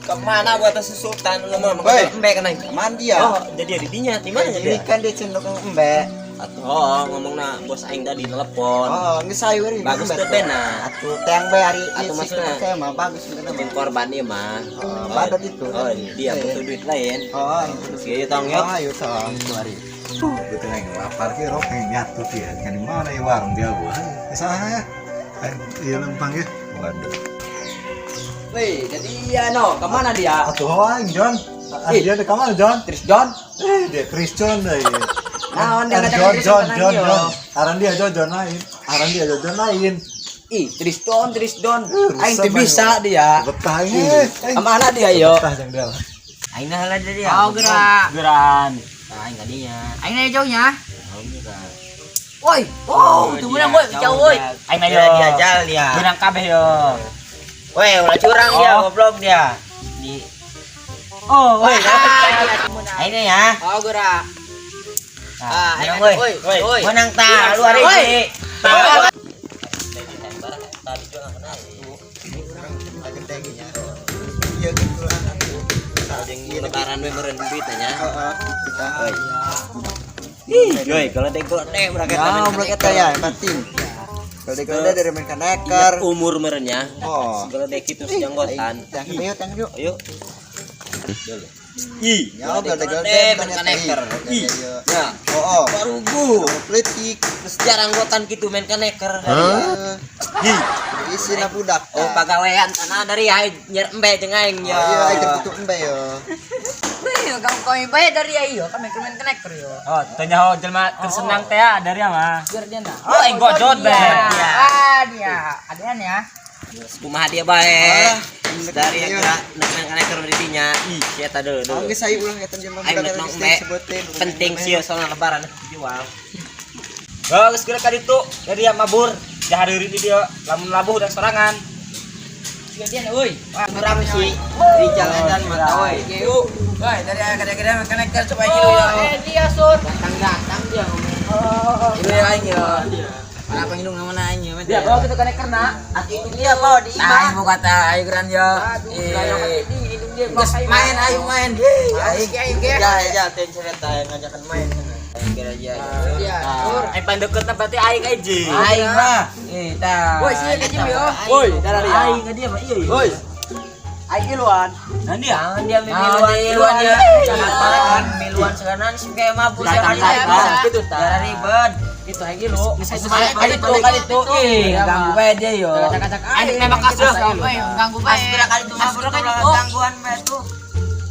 Kemana buat si Sultan ngomong Woi. embe kan aing. Kemana dia? Oh, jadi di dinya, di mana Ini dia? kan dia cenderung embe. Atuh oh, ngomongna bos aing tadi telepon. Oh, geus sayu euy. Bagus tuh pena. Atuh teang bae ari Atuh ieu maksudna. saya mah bagus bener Yang mah. korban dia mah. Oh, badat itu. Oh, dia butuh duit lain. Oh, itu. Iya, tong yuk. Oh, ayo tong itu ari. Betul yang lapar ki rok yang nyatu dia. Kan di mana ya warung dia gua. Saha ya? Iya lempang ya. Waduh. Wih, jadi iya no, kemana dia? Atuh aing John. Ah, dia di kamar John. Tris John? Eh, dia Christian deh. Nah, dia ngajak John, Tristan John, tenang, John, yo. John. Aran dia John, John lain. Aran dia John, John lain. Ih, Triston, Triston. Eh, Aing rusak, teu bisa aing. dia. Betah ini. Kemana dia yo? Betah jang dia. Aing nah lah dia. Oh, gerak. Geran. Nah, aing kadinya. Aing nanya jauhnya. Oh, juga. Woi, oh, tuh menang woi, jauh woi. Aing mah yo. Dia dia jal dia. Menang kabeh yo. Weh, ulah curang dia, Oh. goblok dia. Di Oh, woi. Aing nih ya. Oh, gerak. Ah, menang, aing woi. woi. Woi. Menang ta, lu hari Woi. ini. Iya gitu lah atuh. Jeung lebaran we meureun duit nya. Heeh, kita. Ih, woi, kalau dek dek mereka Ya, mereka ya, yang penting. Kalau dek dari main kaneker. Umur meureun nya. Oh. Kalau dek itu sejanggotan. Tang yuk, tang yuk. Ayo. Ih, Ya, kalau gede-gede dek main kaneker. Ih, ya. Oh, oh. Barugu. Politik. Terus jarang gotan gitu main kaneker. Ih, isi na budak. Oh, pagawean tanah dari aing nyer embe jeung aing Ya, ya. iya, aing tertutup embe yo. Wih, kamu kau bae dari ayo, kami main keneker yo. Oh, teu nyaho jelema keur senang teh ya dari mah. Biar dia nah. Oh, aing gojot bae. Ah, dia. Adean ya. Kumaha dia bae. Ah, Dari yang gerak main kaneker di dinya. Ih, sia ta deuleu. Oh, geus sayu ulah eta jelema Aing budak nek geus embe. disebutin. Penting sih soalnya lebaran dijual. Oh, geus geura ka ditu. Jadi ya mabur. Jahareuri di dieu lamun labuh dan sorangan. Biar dia woi. Kurang sih. Rijal edan mata woi. Woi, dari ayo kada-kada main keneker coba gitu ya. Eh, dia sur. Datang-datang dia ngomong. Ini aing yo. Mana pangindung nama aing yo. Dia bawa kitu kaneker na. Atuh itu dia bawa di Nah, imah. mau kata ayo geran yo. Eh, geus main ayo main. Aing aing ge. Ya, ya, ten cerita yang ngajakan main. Kira aja. Dia sur. Aing pandeukeutna berarti aing aja. Aing mah. Eh, tah. Woi, sini aja yo. Woi, darah aing dia mah iya iya. Woi. Aing iluan. Nah dia. Jangan dia Nah, miluan dia dia. miluan dia. Miluan sekarang sih kayak mabuk Datang, sekarang datang. gitu tah. Ribet. Itu aing ilu. Kali itu, kali itu. Ih, ganggu bae dia yo. Aing memang kasus. Woi, ganggu bae. Kali itu mabuk Aspira kali itu. gangguan bae tuh.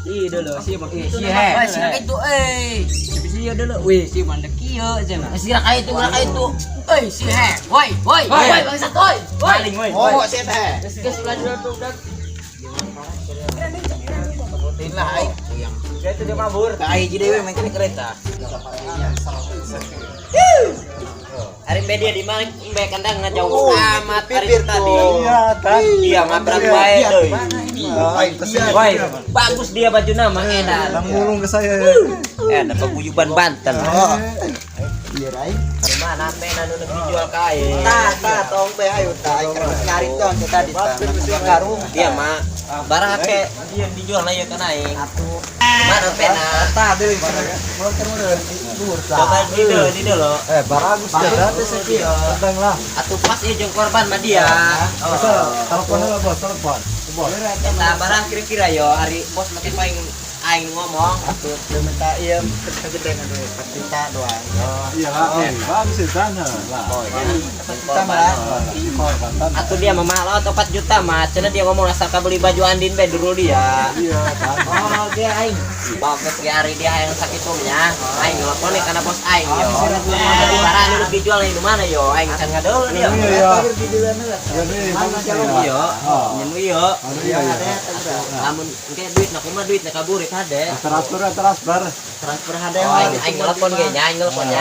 Ih, dulu sih mah si he. Woi, sira itu euy. Si si dulu. Wih, si mandek kieu cenah. Sira kali itu, sira kali itu. Euy, si he. Woi, woi, woi, bangsat woi. Woi. Maling woi. Oh, sih teh. Geus ulah udah udah. Sebutin lah aing. Dia itu dia mabur. Ka aing dewe main kereta. Hari be dia di mana be kandang ngajauh amat hari pipir tadi. tuh. Iya, tan. Iya ngabrak bae Iya, deui. mana ini? Aing kesini. Woi, bagus dia baju nama edan. Nang mulung ke saya. Eh, ada paguyuban Banten. Oh. Iya, aing. Di mana be anu nu dijual ka aing? Tah, tah, tong be ayo tah. Aing keur nyari tong teh tadi tah. Karung. Dia mah barang ake dia dijual lah ya kan aing. Atuh. Mana pena? Tah deui. Mulung terus luhur tah. Coba di deui, di deui lo. Eh, bagus ya, dan. Tentang lah. Atuh pas ieu jeung korban mah dia. Telepon lah, bos, telepon. Bos. Eta barang kira-kira yo ari bos make paling aing ngomong. Atuh teu minta ieu kegedean aduh 4 juta doang. Iya, bagus sih sana lah. Juta mah. Korban tan. Atuh dia mah mahal atau 4 juta mah cenah dia ngomong asal ka beli baju Andin be dulu dia. Iya, tan. Oh, dia aing. Bagus ge ari dia yang sakit nya. Aing nelpon nih karena bos aing yo. Barang nu dijual di mana yo aing can ngadeul dia. Iya, iya. Iya, nih, bagus ya. Iya, nyen ieu. Iya, iya. Lamun engke duit na kumaha duit na kabur hade. Transfer, transfer. Transfer hade. Oh, aing aing nelpon ge nya, aing nelpon nya.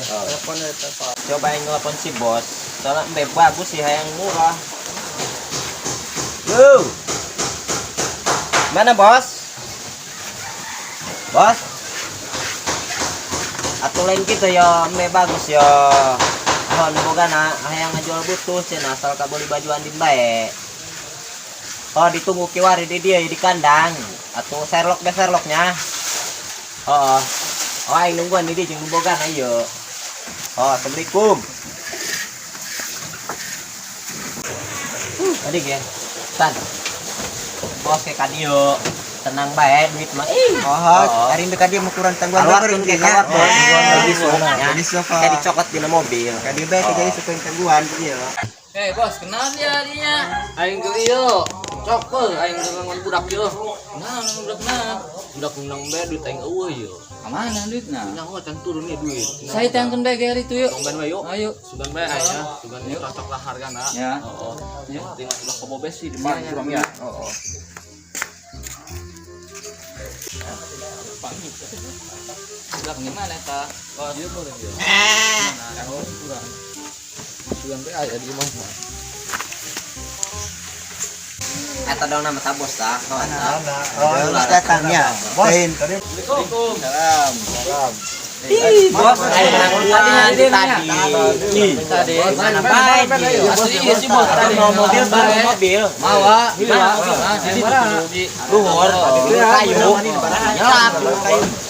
Telepon telepon. Coba aing nelpon si bos. Soalnya embe bagus sih hayang murah. Yo. Mana bos? Bos? Atau lain gitu ya, embe bagus ya. Oh, nu boga na hayang ngajual butuh cenah asal kabeli baju Andin bae. Oh, ditunggu kiwari di dia di kandang. Atau Sherlock deh Sherlocknya. Oh. Oh, aing nungguan di dia jeung nu boga ayo. Oh, assalamualaikum. Tadi ge. Tan. Bos ke kadieu. Tenang bae duit mah. Ih. Oh, hari ini dia mau kurang tangguhan Keluar baru tuh ya. keluar tuh. Lagi Jadi ya. sofa. Kayak dicokot di mobil. Kadi bae jadi suka tangguhan gitu. Eh bos, kenal dia dinya. Aing ke ieu. Cok aing ngangon budak ieu. Nah, ngangon budak nah. Budak menang bae duit aing eueuh ieu. Mana duitna? Nyaho can turun nih duit. Saya tangkeun bae ger itu yuk. Tong bae yuk. Ayo. Sugan bae aing ya. Sugan cocok lah hargana. Ya. Heeh. Ya. Penting ulah kobo besi di mana urang ya. Heeh. Budak gimana ta? Oh, ieu boleh ieu. Nah, kurang. Sugan bae aya di imah mah. Eta dong nama tabos tah. Oh, Terus datang ya. Bos, Lain. tadi Salam. salam. Ih, bos, aing nangguan di tadi. Tadi. Mana bae dia. Asli iya sih bos tadi. Mau mobil, baru mobil. Mawa. Mana mobil? Ah, jadi di Luhur, kayu. Nyelap.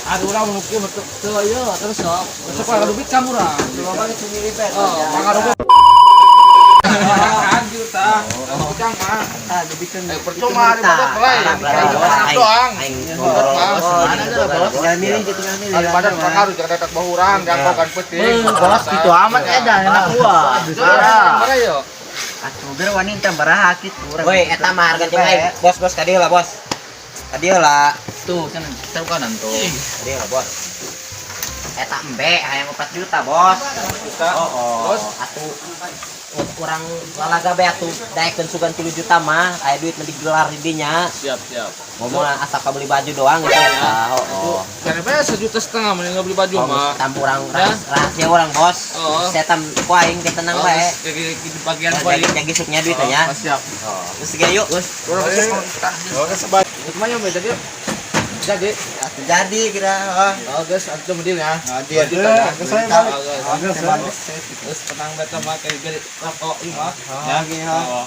Aduh urang nu kieu teu ieu terus sok. Sok duit kamu urang. Oh, mangga anjir tah. Ujang mah. Ah, dibikin. Percuma di badan pelai. Doang. Aing ngobrol bos. Tinggal milih, tinggal milih. Di badan pengaruh jangan dekat bahu urang, jangan kan penting. Bos gitu amat edan enak gua. Mana yo? Atuh biar wanita baraha kitu. Woi, eta mah harga jeung aing. Bos, bos ka dieu lah, bos. Ka dieu lah. Tuh, kan tahu kanan tuh. Ka dieu lah, bos. Eta embe hayang 4 juta, bos. Oh, oh. Atuh kurang lalaga bae atuh daekeun sugan 3 juta mah aya duit mah digelar di dinya. Siap, siap. Ngomong asa beli baju doang gitu ya. Oh, oh. Karena bae 1,5 juta mending beli baju mah. Tam urang rahasia urang, bos. Oh. Setan ku aing ge tenang bae. Di bagian poin. Jadi suknya duit nya. Siap. Terus ge yuk. Urang Oh, sebat. Lumayan bae jadi. Jadi, Atuh jadi kira. Oh. oh guys, antum deal ya. Oh, deal. 2 juta dah. Ke saya balik. Oh, guys. Terus tenang beta mah kayak beli rokok ieu mah. Ya, oke, oh. Oh.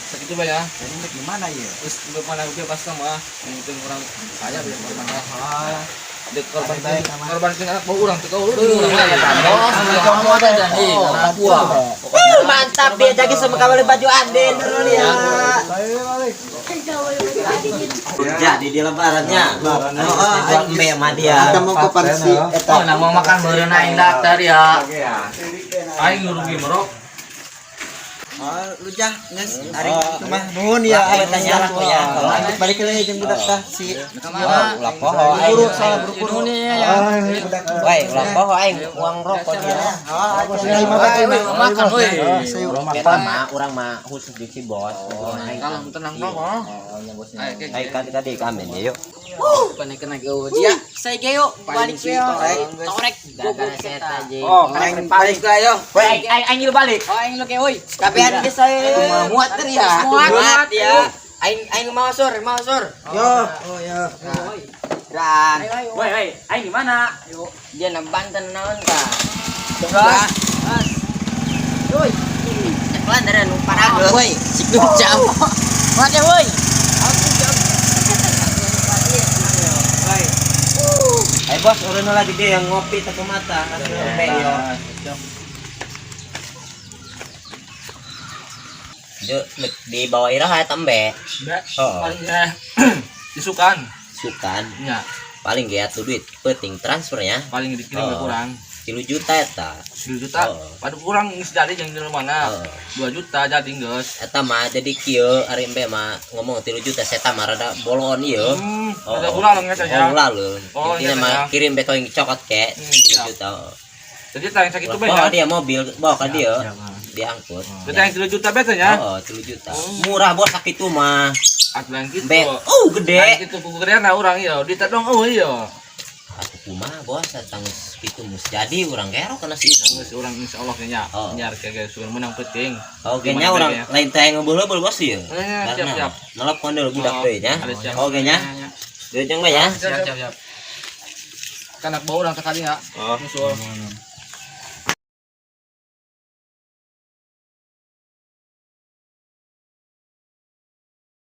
Segitu bae ya. Jadi ini gimana ya? Terus mana gue pas mah, yang penting orang kaya beli korban lah. Ah, Dek korban Baik, sama. korban anak bau orang tuh kau orang lah ya. Bos, kamu ada dan ih, anak gua. Mantap dia jadi sama kamu baju Aden dulu ya. Saya balik. Jadi di lebarannya. Oh, jual embe sama dia. Ada mau ke parsi eta. Oh, nah mau makan beureun aing daftar ya. Aing nu rugi merok. Oh, lu jah, geus ari kitu mah nuhun ya aing tanya lah ya. Lanjut balik lagi jeung budak tah si Kemana? Ulah poho aing. Buru salah buru-buru. Ini ya. Budak. Woi, ulah poho aing uang rokok dia. Oh, ayo Makan woi. Beta mah urang mah khusus di si bos. Kalau tenang dong, oh. Aing tadi tadi kamen ya yuk. Panik kena geuh dia. Saya ge yuk balik yuk. Torek gara-gara saya aja. Oh, Aing balik lah yo. Woi, aing aing ngilu balik. Oh, aing lu ke woi. Kabehan geus saya. Muat ter ya. Muat ya. Aing aing mau sur, mau sur. Yo, oh yo. Dan Woi, woi, aing di mana? Dia na Banten naon ka? Terus Woi. Ceklan dari nu paragel. Woi, sik jam. Muat ya woi. Ayo bos, urun lagi dia yang ngopi satu mata, kasih embe yo. Di bawah iraha eta embe. Oh, paling ya disukan. sukan. Nya, Paling ge atuh duit penting transfernya paling dikirim ke Oh. kurang. 3 juta eta. 10 juta. Oh. Waduh kurang geus jadi jeung di mana? Oh. 2 juta jadi geus. Eta mah jadi kieu ari embe mah ngomong 3 juta seta mah rada bolon ieu. Hmm, ada ulah leung eta ya. Oh, ulah leung. Oh, Intinya iya, mah ya. kirim be yang cokot ke 3 siap. juta. Oh. Jadi tah yang sakitu bae Bawa ya. dia mobil, bawa ke dia. Diangkut. Berarti yang 3 juta beta ya. Oh, 3 juta. Murah bos sakitu mah. Atuh yang kitu. Embe, gede. Yang kitu kuku gedean urang ieu. Duit dong eueuh ieu. Atuh kumaha bos datang kitu mus jadi urang gero kana si itu. Geus urang insyaallah nya. Oh. Nyar kayak sugan menang penting. Oh, kayaknya orang lain teh ngebeuleubeul bos ieu. Eh, siap, siap. Nelpon dulu budak Oh, deui nya. ada siap. Oh, kayaknya. Deui jeung bae ya. Siap, siap, siap. Kanak bau urang sekali ya. Oh. Musuh.